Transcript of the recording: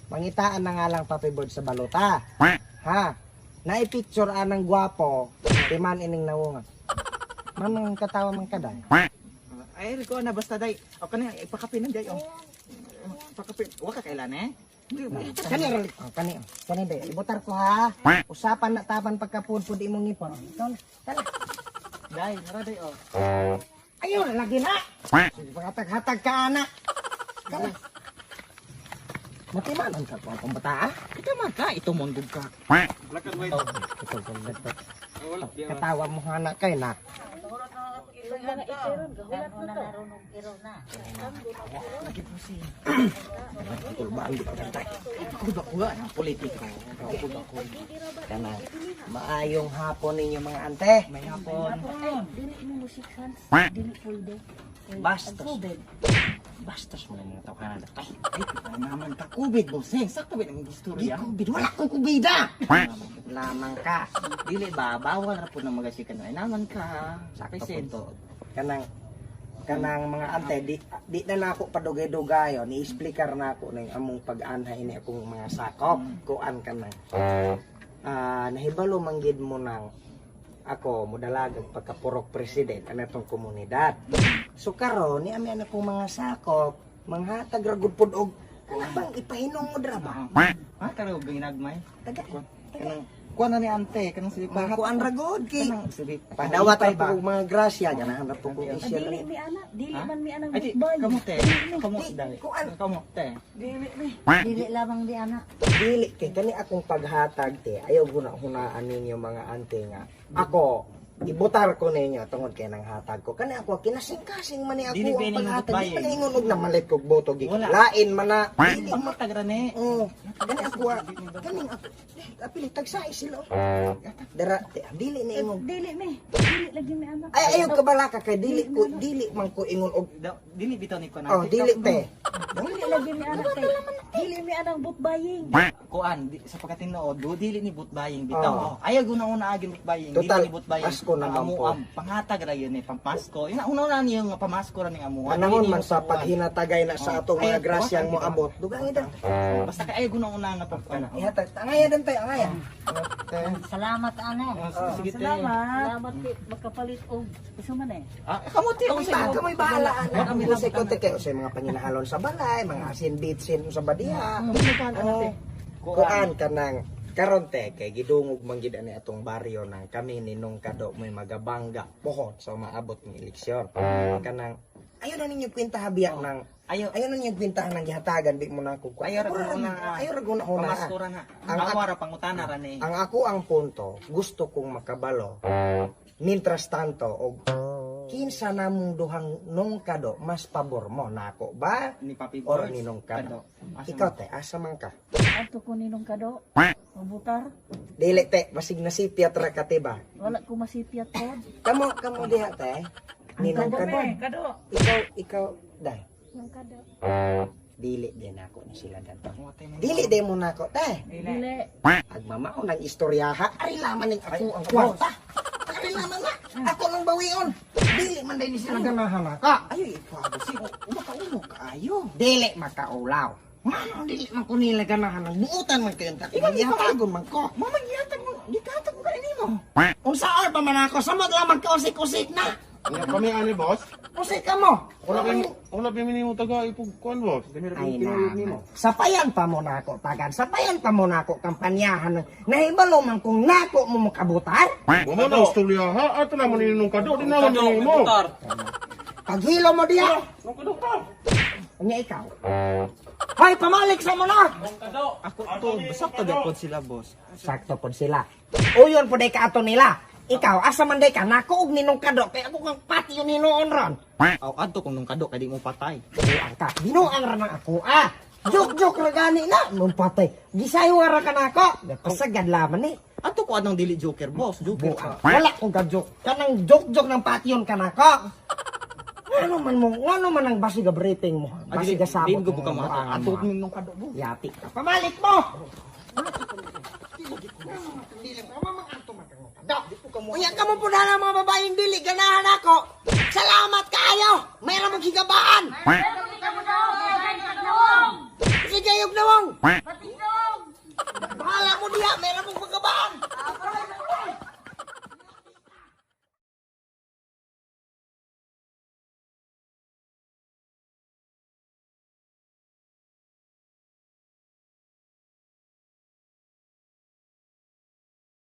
Mangitaan na nga lang, Papi Bird, sa balota. Ha? Naipicture anang gwapo, timan ining nawungan. Mamang katawa man kaday. Ay, ko na basta day. O kani ipakape nang day oh. Pakape. Wa ka kailan eh. Kani ra, oh, kani oh. Kani day. Ibutar ko ha. Usapan na taban pagkapudpud imong ngipon. Ikaw na. Tala. Day, nara day oh. Ayun, lagi na. Sige, paghatag-hatag ka, ana. Kala. Matimanon ka po akong bata, ah. Kita man ka ito mong ka. Ito, ito, ito. Katawa mo hana kay na. Kulbaan di pa tayo. Ako ba kuha ang politiko. Kanang maayong hapon ninyo mga ante. May hapon. Ay, dili mo mo shake hands. Dili pwede. Kay Bastos. ang COVID. Bastos mo na yung tawhanan na. Ay, naman ka COVID bossing. Sakto ba ang Di istorya? COVID, wala kong kubida. Lamang ka. Dili ba bawal ra po nang magasikan ay naman ka. Sakto po President. to. Kanang kanang mga ante di na nako padugay-dugayo ni explicar na ako ning among pag-anha ini akong mga sakop kuan kanang nahibalo man gid mo nang ako modalag og pagkapurok president anatong komunidad. So karon ni ami ana akong mga sakop manghatag ra gud pud og kana bang ipahinungod ra ba? Ha karo ginagmay. Taga Kanang kuha na ni ante kanang sige mga kuan ra gud kay Kanang sige. padawat ra po og mga grasya, ganahan ra po kong Ah, i-share. dili mi ana, dili Ha? man mi anang Ay, di, butbay. kamo te. Kamo Di, dai. kuan. Kamo te. Dili lamang di ana. Dili kay kani akong paghatag te, ayaw guna hunaan ninyo mga ante nga ako ibutar ko ninyo tungod kay nang hatag ko kani ako kinasing-kasing man ni ako Dili ang ba ining paghatag, di butbayin? man ingon og namalit kog boto gi Wala. lain man na dili man. Pangmatag ra ni. Oh, kani ako kani ako apili tagsay sila oh. Dara te, dili ni ingon. Dili mi. Dili lagi mi ana. Ay, ayaw kabalaka kay dili ko dili man ko ingon og Dili bitaw ni kuan. Oh, dili te. Dili lagi mi ana kay. Dili mi anang butbaying. Kuan di, sa pagkatinuod do dili ni vote buying bitaw. Oh. Oh. Ayaw guna una agin vote buying, Total, dili ni vote buying. Pasko Ang naman po. amuam, panghatag ra yun eh, pampasko. Yun una una niyo nga pamasko ra ning amuan. Panahon Dili ni man sa kuan. paghinatagay na sa Oh. atong mga Ay, grasyang buwak, moabot, dugang ida. Basta kay ayaw guna una nga pag ano. Ihatag angaya dan tayo, angaya. Te. Salamat ana. Oh, sige, te. Salamat. Salamat kay makapalit og usa man eh. Ah, kamo te, unsa Ta, kamoy bahala Wala ana. mi Usay ko kay usay mga panginahalon sa balay, mga asin bitsin sa badiha. Oh, kuan ka nang karon te kay gidungog man gid ani atong baryo nang kami ni nung kado may magabangga pohon sa maabot ng eleksyon. Kanang ayo na ninyo kwenta habiya nang Ayaw ayo na ninyo kwentahan ng gihatagan di mo na ko. Ayaw ra guna una. Ayaw ra guna una. Pamasko ra na. Ang Ang ra pangutana ra ni. Ang ako ang punto, gusto kong makabalo. Mientras tanto, og kinsa namong duhang nung kado mas pabor mo nako ba Ni Papi or Boys. ni nung kado? Asa Ikaw te, asa man ka? Adto ko ninong kado. Mabutar. Dili te, basig nasipyat ra ka te ba? Wala ko masipyat pod. Kamo kamo diha te. Ninong kado. Kado. Ikaw ikaw dai. Nung kado. Dili din ako ni sila danto. Mo, te, may- Dili din mo nako te. Dili. Agmamao ng istoryaha, ari laman ning ako ang kwarta. Ari laman na. Ako nang bawion. Dili man dai ni sila ganahan naka. Ayo ikaw si umakaulo kaayo. Dili makaulaw. Mano dili man ko nila ganahan ang buutan man kayo ta. Gihatagon man ko. Mama gihatag mo, gihatag mo kanini mo. Unsa or pa man ako samot lamang ka usik-usik na. Wala kami ani boss. Usik ka mo. Wala kami wala pa minimo taga ipog kuan boss. Ay na. Sapayan pa mo nako tagan. Sapayan pa mo nako kampanyahan. Nahibalo man kung nako mo makabutan. Wala na istorya ha. Ato naman ni nung kado di naman ni mo. Paghilo mo diya. Nung kado ka. Unya ikaw. Hoy, pamalik sa mo na. Ako to, sakto gyud sila boss. Sakto pod sila. Uyon pod ay kaato nila. Ikaw, asa man day ka, nako og ninong kado, kay ako kang pati yun hinuon ron. Aw adto kung nung kado kay di mo patay. Buang ka, binuang ra nang ako ah. Joke-joke ra gani na, mong patay. Gisayo ra ka nako. Pasagad laman ni. Adto ko anong dili joker boss, joker Buang. ka. Wala kong ka-joke. Kanang joke-joke ng patiyon ka nako. Ano man mo, ano man ang basiga briefing mo? Basiga sabot Di ko ka mo, mo. buangan Adto mo, ah. nung kado boss. Yati ka. Pamalik mo! Unya ka mo po na mga babaeng dili, ganahan ako. Salamat kaayo! Mayroon mong higabaan! Sige, yug nawong!